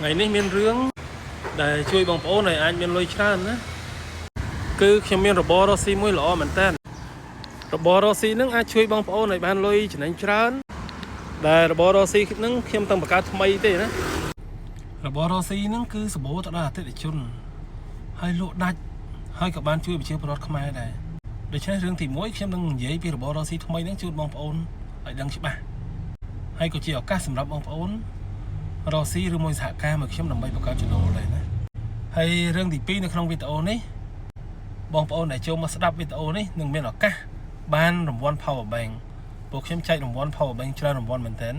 ថ្ងៃនេះមានរឿងដែលជួយបងប្អូនឲ្យអាចមានលុយច្រើនណាគឺខ្ញុំមានរបររកស៊ីមួយល្អមែនតើរបររកស៊ីហ្នឹងអាចជួយបងប្អូនឲ្យបានលុយចំណេញច្រើនដែលរបររកស៊ីហ្នឹងខ្ញុំតាំងបង្កើតថ្មីទេណារបររកស៊ីហ្នឹងគឺសម្បូរទៅដោយអតិថិជនហើយលក់ដាច់ហើយក៏បានជួយប្រជាពលរដ្ឋខ្មែរដែរដូច្នេះរឿងទី1ខ្ញុំនឹងនិយាយពីរបររកស៊ីថ្មីហ្នឹងជូនបងប្អូនឲ្យដឹងច្បាស់ហើយក៏ជាឱកាសសម្រាប់បងប្អូន រកស៊ីឬមួយសហការមកខ្ញុំដើម្បីបង្កើតចំណូលដែរណាហើយរឿងទី2នៅក្នុងវីដេអូនេះបងប្អូនដែលចូលមកស្ដាប់វីដេអូនេះនឹងមានឱកាសបានរង្វាន់ Power Bank ពួកខ្ញុំចែករង្វាន់ Power Bank ច្រើនរង្វាន់មែនទែន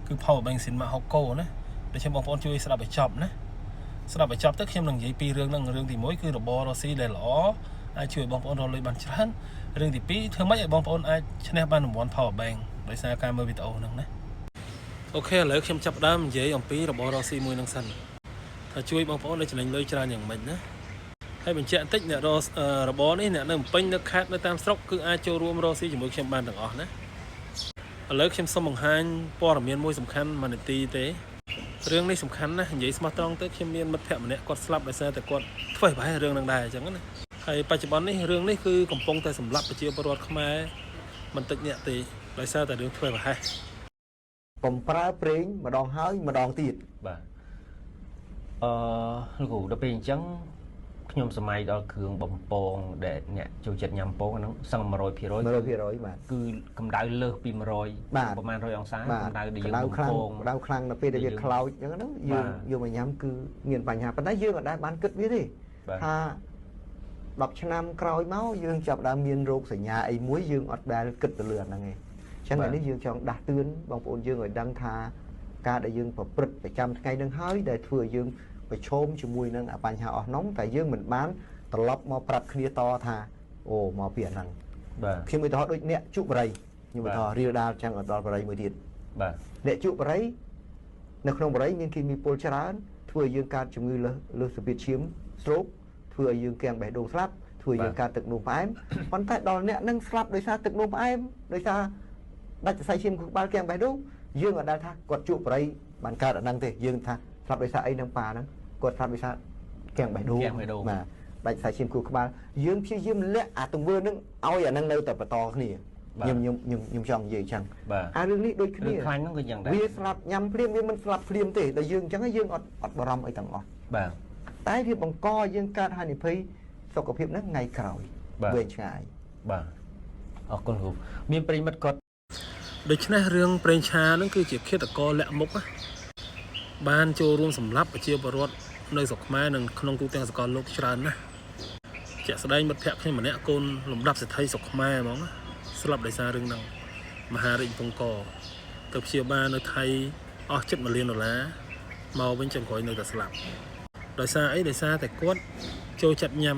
គឺ Power Bank Sinma Hoko ណាដូច្នេះបងប្អូនជួយស្ដាប់ឲ្យចប់ណាស្ដាប់ឲ្យចប់ទៅខ្ញុំនឹងនិយាយពីរឿងហ្នឹងរឿងទី1គឺរបររកស៊ីដែលល្អអាចជួយបងប្អូនរកលុយបានច្រើនរឿងទី2ធ្វើម៉េចឲ្យបងប្អូនអាចឈ្នះបានរង្វាន់ Power Bank ដោយសារការមើលវីដេអូហ្នឹងណា OK ឥឡូវខ្ញុំចាប់ផ្ដើមនិយាយអំពីរបររកស៊ីមួយនឹងសិនថាជួយបងប្អូនឲ្យចំណេញលុយច្រើនយ៉ាងម៉េចណាហើយបញ្ជាក់បន្តិចអ្នករកអឺរបរនេះអ្នកនៅភ្នំពេញនៅខេត្តនៅតាមស្រុកគឺអាចចូលរួមរកស៊ីជាមួយខ្ញុំបានទាំងអស់ណាឥឡូវខ្ញុំសូមបង្ហាញព័ត៌មានមួយសំខាន់មួយនាទីទេរឿងនេះសំខាន់ណាស់និយាយស្មោះត្រង់ទៅខ្ញុំមានមិត្តភក្តិម្នាក់គាត់ស្លាប់ដោយសារតែគាត់ធ្វើប្រហែសរឿងនឹងដែរអញ្ចឹងណាហើយបច្ចុប្បន្ននេះរឿងនេះគឺកំពុងតែសម្លាប់ប្រជាពលរដ្ឋខ្មែរមិនតិចអ្នកទេដោយសារតែរឿងធ្វើប្រហែស កុំប្រើប្រេងម្ដងហើយម្ដងទៀត បាទអឺលោកគ្រូដល់ពេលអញ្ចឹងខ្ញុំសម័យដល់គ្រឿងបំពងដែលអ្នកចូលចិត្តញ៉ាំពងហ្នឹងសឹង100% 100%បាទ គឺកម្ដៅលើសពី100 បាទ ប្រហែល100អង្សា បាទ កម្ដៅដែលយើង កម្ដៅខ្លាំង បំពង កម្ដៅខ្លាំងដល់ពេលដែលវា ដែលយើង ខ្លោចអញ្ចឹងណាយើង បាទ យកមកញ៉ាំគឺមានបញ្ហាប៉ុន្តែយើងអត់ដែលបានគិតវាទេ បាទ ថា10ឆ្នាំក្រោយមកយើងចាប់ផ្ដើមមានរោគសញ្ញាអីមួយយើងអត់ដែលគិតទៅលើអាហ្នឹងទេអញ្ចឹងអានេះយើងចង់ដាស់តឿនបងប្អូនយើងឲ្យដឹងថាការដែលយើងប្រព្រឹត្តប្រចាំថ្ងៃនឹងហើយដែលធ្វើឲ្យយើងប្រឈមជាមួយនឹងអាបញ្ហាអស់នោះតែយើងមិនបានត្រឡប់មកប្រាប់គ្នាតថាអូមកពីអាហ្នឹង បាទ ខ្ញុំឧទាហរណ៍ដូចអ្នកជក់បរិយខ្ញុំ បាទ ឧទាហរណ៍រៀលដាលចឹងឲ្យដល់បរិយមួយទៀត បាទ អ្នកជក់បរិយនៅក្នុងបរិយមានគីមីពុលច្រើនធ្វើឲ្យយើងកើតជំងឺលើសលើសសម្ពាធឈាម stroke ធ្វើឲ្យយើងគាំងបេះដូងស្លាប់ធ្វើឲ្យយើងកើតទឹកនោមផ្អែមប៉ុន្តែដល់អ្នកនឹងស្លាប់ដោយសារទឹកនោមផ្អែមដោយសារដាច់សរសៃឈាមខួរក្បាលគាំងបេះដូងយើងអត់ដែលថាគាត់ជក់បរិយបានកើតអាហ្នឹងទេយើងថាស្លាប់ដោយសារអីហ្នឹងប៉ាហ្នឹងគាត់ស្លាប់ដោយសារគាំងបេះដូង គាំងបេះដូង បាទដាច់សរសៃឈាមខួរក្បាលយើងព្យាយាមលាក់អាទង្វើហ្នឹងឲ្យអាហ្នឹងនៅតែបន្តគ្នា បាទ ខ្ញុំខ្ញុំខ្ញុំខ្ញុំចង់និយាយអញ្ចឹង បាទ អារឿងនេះដូចគ្នា រឿងខ្លាញ់ហ្នឹងក៏យ៉ាងដែរ វាស្លាប់ញ៉ាំភ្លាមវាមិនស្លាប់ភ្លាមទេដល់យើងអញ្ចឹងយើងអត់អត់បារម្ភអីទាំងអស់ បាទ តែវាបង្កឲ្យយើងកើតហានិភ័យសុខភាពហ្នឹងថ្ងៃក្រោយ បាទ វែងឆ្ងាយ បាទអរគុណគ្រូមានប្រិយមិត្តគាត់ ដូច្នេះរឿងប្រេងឆាហ្នឹងគឺជាឃាតករលាក់មុខណាបានចូលរួមសម្លាប់ប្រជាពលរដ្ឋនៅស្រុកខ្មែរនិងក្នុងទូទាំងសកលលោកច្រើនណាស់ជាក់ស្ដែងមិត្តភក្តិខ្ញុំម្នាក់កូនលំដាប់សេដ្ឋីស្រុកខ្មែរហ្មងណាស្លាប់ដោយសាររឿងហ្នឹងមហារាជកំពង់កទៅព្យាបាលនៅថៃអស់ជិត1លានដុល្លារមកវិញចុងក្រោយនៅតែស្លាប់ដោយសារអីដោយសារតែគាត់ចូលចិត្តញ៉ាំ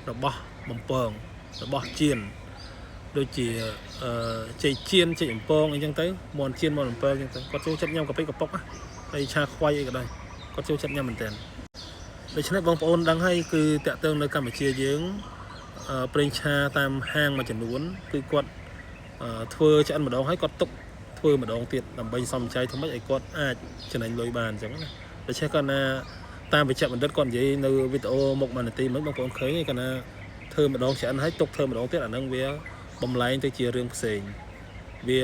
របស់បំពងរបស់ជៀន ដូចជាអឺចេកចៀនចេកអំពងអីចឹងទៅមាន់ចៀនមាន់អំពងអីចឹងទៅគាត់ចូលចិត្តញ៉ាំកាពិកប៉ុកណាហើយឆាខ្វៃអីក៏ដោយគាត់ចូលចិត្តញ៉ាំមែនទែនដូច្នេះបងប្អូនដឹងហើយគឺតាក់ទងនៅកម្ពុជាយើងអឺប្រេងឆាតាមហាងមួយចំនួនគឺគាត់អឺធ្វើឆ្អិនម្ដងហើយគាត់ទុកធ្វើម្ដងទៀតដើម្បីសំចៃធ្វើម៉េចឲ្យគាត់អាចចំណេញលុយបានអញ្ចឹងណាដូច្នេះគាត់ណាតាមវិជ្ជបណ្ឌិតគាត់និយាយនៅវីដេអូមុខមួយនាទីមិញបងប្អូនឃើញហើយគាត់ណាធ្វើម្ដងឆ្អិនហើយទុកធ្វើម្ដងទៀតអាហ្នឹងវា បំលែងទៅជារឿងផ្សេងវា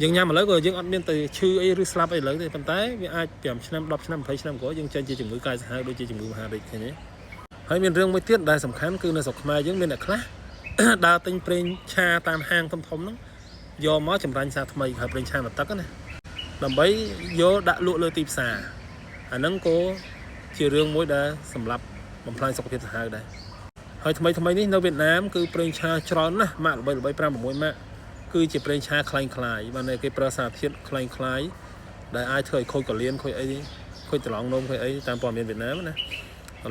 យើងញ៉ាំឥឡូវក៏យើងអត់មានទៅឈឺអីឬស្លាប់អីឥឡូវទេប៉ុន្តែវាអាច5ឆ្នាំ10ឆ្នាំ20ឆ្នាំក្រោយយើងចេញជាជំងឺកាយសាហាវដូចជាជំងឺមហារីកឃើញទេហើយមានរឿងមួយទៀតដែលសំខាន់គឺនៅស្រុកខ្មែរយើងមានអ្នកខ្លះ ដើរទិញប្រេងឆាតាមហាងធំៗហ្នឹងយកមកចម្រាញ់សារថ្មីហៅប្រេងឆាមួយទឹកណាដើម្បីយកដាក់លក់លើទីផ្សារអាហ្នឹងក៏ជារឿងមួយដែលសម្រាប់បំផ្លាញសុខភាពសាហាវដែរ ហើយថ្មីថ្មីនេះនៅវៀតណាមគឺប្រេងឆាច្រើនណាស់ម៉ាកល្បីល្បី5 6ម៉ាកគឺជាប្រេងឆាคล้ายคล้ายបានន័យគេប្រើសារធាតុคล้ายคล้ายដែលអាចធ្វើឲ្យខូចកលៀនខូចអីខូចត្រឡងនោមខូចអីតាមព័ត៌មានវៀតណាមណាឥ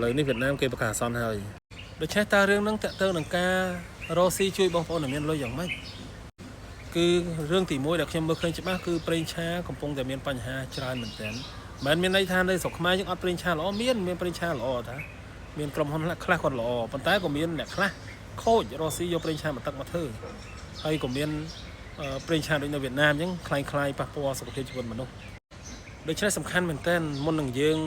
ឡូវនេះវៀតណាមគេប្រកាសអាសន្នហើយដូច្នេះតើរឿងហ្នឹងតើទៅនឹងការរកស៊ីជួយបងប្អូនឲ្យមានលុយយ៉ាងម៉េចគឺរឿងទី1ដែលខ្ញុំមើលឃើញច្បាស់គឺប្រេងឆាកំពុងតែមានបញ្ហាច្រើនមែនទែនមិនមែនមានន័យថានៅស្រុកខ្មែរយើងអត់ប្រេងឆាល្អមានមានប្រេងឆាល្អតា មានក្រុមហ៊ុនខ្លះគាត់ល្អប៉ុន្តែក៏មានអ្នកខ្លះខូចរកស៊ីយកប្រេងឆាមកទឹកមកធ្វើហើយក៏មានអឺប្រេងឆាដូចនៅវៀតណាមអញ្ចឹងคล้ายៗប៉ះពាល់សុខភាពជីវិតមនុស្ស ដូច្នេះសំខាន់មែនទែនមុននឹងយើង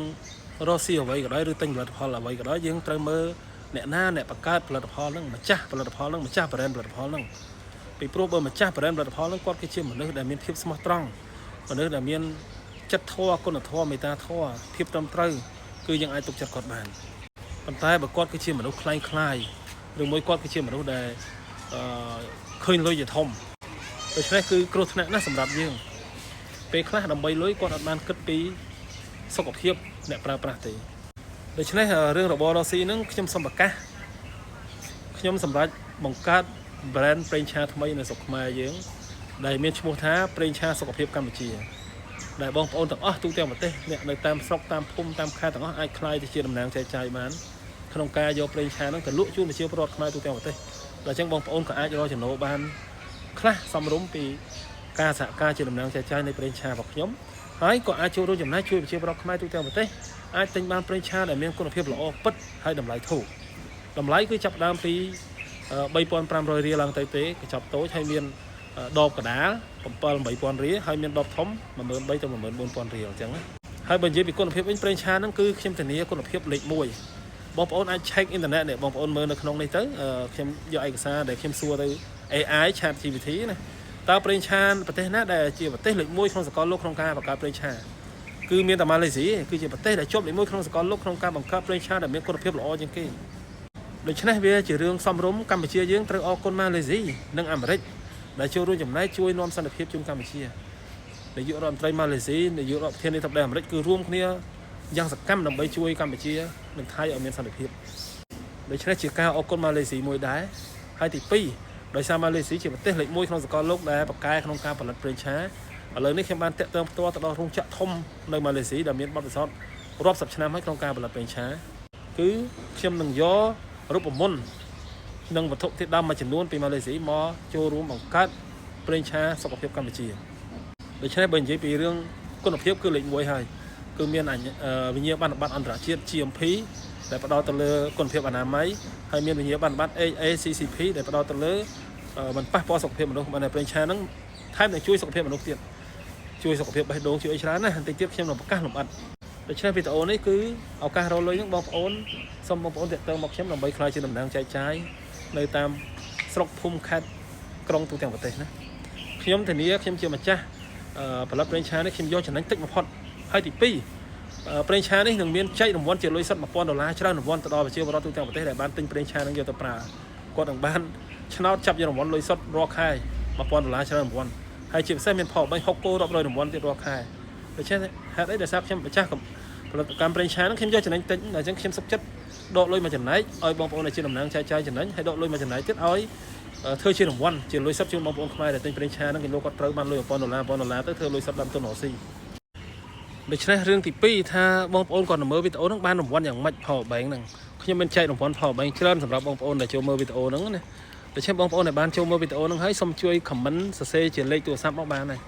រកស៊ីអ្វីក៏ដោយឬទិញផលិតផលអ្វីក៏ដោយយើងត្រូវមើលអ្នកណាអ្នកបង្កើតផលិតផលហ្នឹងម្ចាស់ផលិតផលហ្នឹងម្ចាស់ brand ផលិតផលហ្នឹងពីព្រោះបើម្ចាស់ brand ផលិតផលហ្នឹងគាត់គឺជាមនុស្សដែលមានភាពស្មោះត្រង់មនុស្សដែលមានចិត្តធម៌គុណធម៌មេត្តាធម៌ភាពត្រឹមត្រូវគឺយើងអាចទុកចិត្តគាត់បានប៉ុន្តែបើគាត់គឺជាមនុស្សក្លែងក្លាយឬមួយគាត់គឺជាមនុស្សដែលអឺឃើញលុយជាធំដូច្នេះគឺគ្រោះថ្នាក់ណាស់សម្រាប់យើង ពេលខ្លះដើម្បីលុយគាត់អត់បានគិតពីសុខភាពអ្នកប្រើប្រាស់ទេដូច្នេះរឿងរបររកស៊ីហ្នឹងខ្ញុំសូមប្រកាសខ្ញុំសម្រេចបង្កើត brand ប្រេងឆាថ្មីនៅស្រុកខ្មែរយើងដែលមានឈ្មោះថាប្រេងឆាសុខភាពកម្ពុជាដែលបងប្អូនទាំងអស់ទូទាំងប្រទេសអ្នកនៅតាមស្រុកតាមភូមិតាមខេត្តទាំងអស់អាចក្លាយទៅជាតំណាងចែកចាយបានក្នុងការយកប្រេងឆាហ្នឹងទៅលក់ជូនប្រជាពលរដ្ឋខ្មែរទូទាំងប្រទេសដល់អញ្ចឹងបងប្អូនក៏អាចរកចំណូលបានខ្លះសមរម្យពី ការសហការជាតំណាងចែកចាយនៃប្រេងឆារបស់ខ្ញុំហើយក៏អាចចូលរួមចំណែកជួយប្រជាពលរដ្ឋខ្មែរទូទាំងប្រទេសអាចទិញបានប្រេងឆាដែលមានគុណភាពល្អពិតហើយតម្លៃធូរតម្លៃគឺចាប់ផ្ដើមពី3500រៀលឡើងទៅទេកញ្ចប់តូចហើយមានដបកដាល7 8000រៀលហើយមានដបធំ13000ទៅ14000រៀលអញ្ចឹងណាហើយបើនិយាយពីគុណភាពវិញប្រេងឆាហ្នឹងគឺខ្ញុំធានាគុណភាពលេខ1បងប្អូនអាច check អ៊ីនធឺណិតនេះបងប្អូនមើលនៅក្នុងនេះទៅខ្ញុំយកឯកសារដែលខ្ញុំសួរទៅ AI Chat GPT ណាតើប្រេងឆាប្រទេសណាដែលជាប្រទេសលេខ1ក្នុងសកលលោកក្នុងការបង្កើតប្រេងឆាគឺមានតែម៉ាឡេស៊ីគឺជាប្រទេសដែលជាប់លេខ1ក្នុងសកលលោកក្នុងការបង្កើតប្រេងឆាដែលមានគុណភាពល្អជាងគេដូច្នេះវាជារឿងសមរម្យកម្ពុជាយើងត្រូវអរគុណម៉ាឡេស៊ីនិងអាមេរិកដែលចូលរួមចំណែកជួយនាំសន្តិភាពជូនកម្ពុជានាយករដ្ឋមន្ត្រីម៉ាឡេស៊ីនាយករដ្ឋប្រធានាធិបតីអាមេរិកគឺរួមគ្នាយ៉ាងសកម្មដើម្បីជួយកម្ពុជានិងថៃឲ្យមានសន្តិភាពដូច្នេះជាការអរគុណម៉ាឡេស៊ីមួយដែរហើយទី2ដោយសារម៉ាឡេស៊ីជាប្រទេសលេខ1ក្នុងសកលលោកដែលប្រកែក្នុងការផលិតប្រេងឆាឥឡូវនេះខ្ញុំបានតាក់ទងផ្ទាល់ទៅដល់រោងចក្រធំនៅម៉ាឡេស៊ីដែលមានបទពិសោធន៍រាប់សិបឆ្នាំហើយក្នុងការផលិតប្រេងឆាគឺខ្ញុំនឹងយករូបមន្តនិងវត្ថុធាតុដើមមួយចំនួនពីម៉ាឡេស៊ីមកចូលរួមបង្កើតប្រេងឆាសុខភាពកម្ពុជាដូច្នេះបើនិយាយពីរឿងគុណភាពគឺលេខ1ហើយគឺមានវិញ្ញាបនបត្រអន្តរជាតិ GMP ដែលផ្ដោតទៅលើគុណភាពអនាម័យហើយមានវិញ្ញាបនបត្រ HACCP ដែលផ្ដោតទៅលើមិនប៉ះពាល់សុខភាពមនុស្សបានតែប្រេងឆាហ្នឹងថែមទាំងជួយសុខភាពមនុស្សទៀតជួយសុខភាពបេះដូងជួយអីច្រើនណាស់បន្តិចទៀតខ្ញុំនឹងប្រកាសលម្អិតដូច្នេះវីដេអូនេះគឺឱកាសរកលុយហ្នឹងបងប្អូនសូមបងប្អូនតាក់ទងមកខ្ញុំដើម្បីក្លាយជាតំណាងចែកចាយនៅតាមស្រុកភូមិខេត្តក្រុងទូទាំងប្រទេសណាខ្ញុំធានាខ្ញុំជាម្ចាស់ផលិតប្រេងឆានេះខ្ញុំយកចំណេញតិចបំផុតហើយទី2ប្រេងឆានេះនឹងមានចែករង្វាន់ជាលុយសុទ្ធ1000ដុល្លារច្រើនរង្វាន់ទៅដល់ប្រជាពលរដ្ឋទូទាំងប្រទេសដែលបានទិញប្រេងឆានឹងយកទៅប្រើគាត់នឹងបានឆ្នោតចាប់យករង្វាន់លុយសុទ្ធរាល់ខែ1000ដុល្លារច្រើនរង្វាន់ហើយជាពិសេសមានផលបី6គោរាប់រយរង្វាន់ទៀតរាល់ខែដូច្នេះហេតុអីដោយសារខ្ញុំម្ចាស់ផលិតកម្មប្រេងឆានឹងខ្ញុំយកចំណេញតិចអញ្ចឹងខ្ញុំសុខចិត្តដកលុយមួយចំណែកឲ្យបងប្អូនដែលជាតំណាងចែកចាយចំណេញហើយដកលុយមួយចំណែកទៀតឲ្យធ្វើជារង្វាន់ជាលុយសុទ្ធជូនបងប្អូនខ្មែរដែលទិញប្រេងឆាហ្នឹងគេលោកគាត់ត្រូវបានលុយ1000ដុល្លារ1000ដុល្លារទៅធ្វើលុយសុទ្ធដើមទុនរកស៊ីដូច្នេះរឿងទី2ថាបងប្អូនគាត់មើលវីដេអូហ្នឹងបានរង្វាន់យ៉ាងម៉េច Power Bank ហ្នឹងខ្ញុំមានចែករង្វាន់ Power Bank ច្រើនសម្រាប់បងប្អូនដែលចូលមើលវីដេអូហ្នឹងណាដូច្នេះបងប្អូនដែលបានចូលមើលវីដេអូហ្នឹងហើយសូមជួយ comment សរសេរជាលេខទូរស័ព្ទមកបានហើយ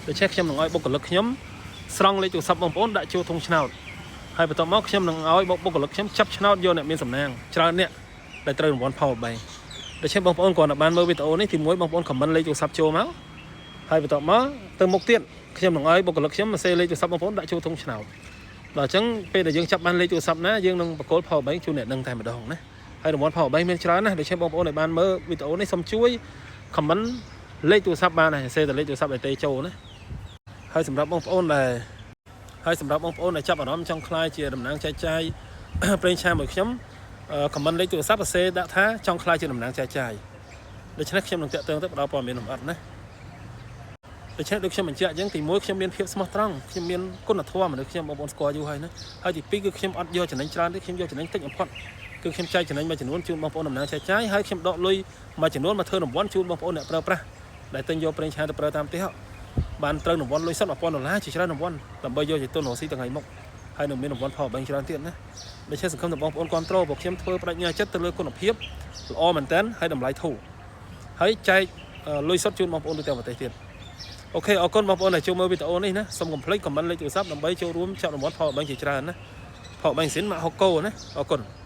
ដូច្នេះខ្ញុំនឹងឲ្យបុគ្គលិកខ្ញុំស្រង់លេខទូរស័ព្ទបងប្អូនដាក់ចូលធុងឆ្នោតហើយបន្ទាប់មកខ្ញុំនឹងឲ្យបុគ្គលិកខ្ញុំចាប់ឆ្នោតយកអ្នកមានសំណាងច្រើនអ្នកដែលត្រូវរង្វាន់ Power Bank ដូច្នេះបងប្អូនគ្រាន់តែបានមើលវីដេអូនេះទីមួយបងប្អូន comment លេខទូរស័ព្ទចូលមកហើយបន្ទាប់មកទៅមុខទៀតខ្ញុំនឹងឲ្យបុគ្គលិកខ្ញុំមកសេលេខទូរស័ព្ទបងប្អូនដាក់ចូលធុងឆ្នោតដល់អញ្ចឹងពេលដែលយើងចាប់បានលេខទូរស័ព្ទណាយើងនឹងប្រគល់ Power Bank ជូនអ្នកនឹងតែម្ដងណាហើយរង្វាន់ Power Bank មានច្រើនណាស់ដូច្នេះបងប្អូនដែលបានមើលវីដេអូនេះសូមជួយ comment លេខទូរស័ព្ទបានហើយសេតែលេខទូរស័ព្ទឲ្យទេចូលណាហើយសម្រាប់បងប្អូនដែលហើយសម្រាប់បងប្អូនដែលចាប់អារម្មណ៍ចង់ក្លាយជាតំណាងចែកចាយ ប្រេងឆាមួយខ្ញុំ comment លេខទូរស័ព្ទសរសេរដាក់ថាចង់ក្លាយជាតំណាងចែកចាយដូច្នេះខ្ញុំនឹងតាក់ទងទៅផ្ដល់ព័ត៌មានលម្អិតណាដូច្នេះដូចខ្ញុំបញ្ជាក់អញ្ចឹងទីមួយខ្ញុំមានភាពស្មោះត្រង់ខ្ញុំមានគុណធម៌មនុស្សខ្ញុំបងប្អូនស្គាល់យូរហើយណាហើយទីពីរគឺខ្ញុំអត់យកចំណេញច្រើនទេខ្ញុំយកចំណេញតិចបំផុតគឺខ្ញុំចែកចំណេញមួយចំនួនជូនបងប្អូនតំណាងចែកចាយហើយខ្ញុំដកលុយមួយចំនួនមកធ្វើរង្វាន់ជូនបងប្អូនអ្នកប្រើប្រាស់ដែលទិញយកប្រេងឆាទៅប្រើតាមផ្ទះបានត្រូវរង្វាន់លុយសុទ្ធ1000ដុល្លារជាច្រើនរង្វាន់ដើម្បីយកជាទុនរកស៊ីថ្ងៃមុខហើយនឹងមានរង្វាន់ Power Bank ច្រើនទៀតណាដូច្នេះសង្ឃឹមថាបងប្អូនគ្រប់គ្រងព្រោះខ្ញុំធ្វើបដិញ្ញាចិត្តទៅលើគុណភាពល្អមែនទែនហើយតម្លៃធូរហើយចែកលុយសុទ្ធជូនបងប្អូនទូទាំងប្រទេសទៀត OK អរគុណបងប្អូនដែលចូលមើលវីដេអូនេះណាសូមកុំភ្លេច comment លេខទូរស័ព្ទដើម្បីចូលរួមចាប់រង្វាន់ Power Bank ជាច្រើនណា Power Bank សិនម៉ាកហុកូណាអរគុណ។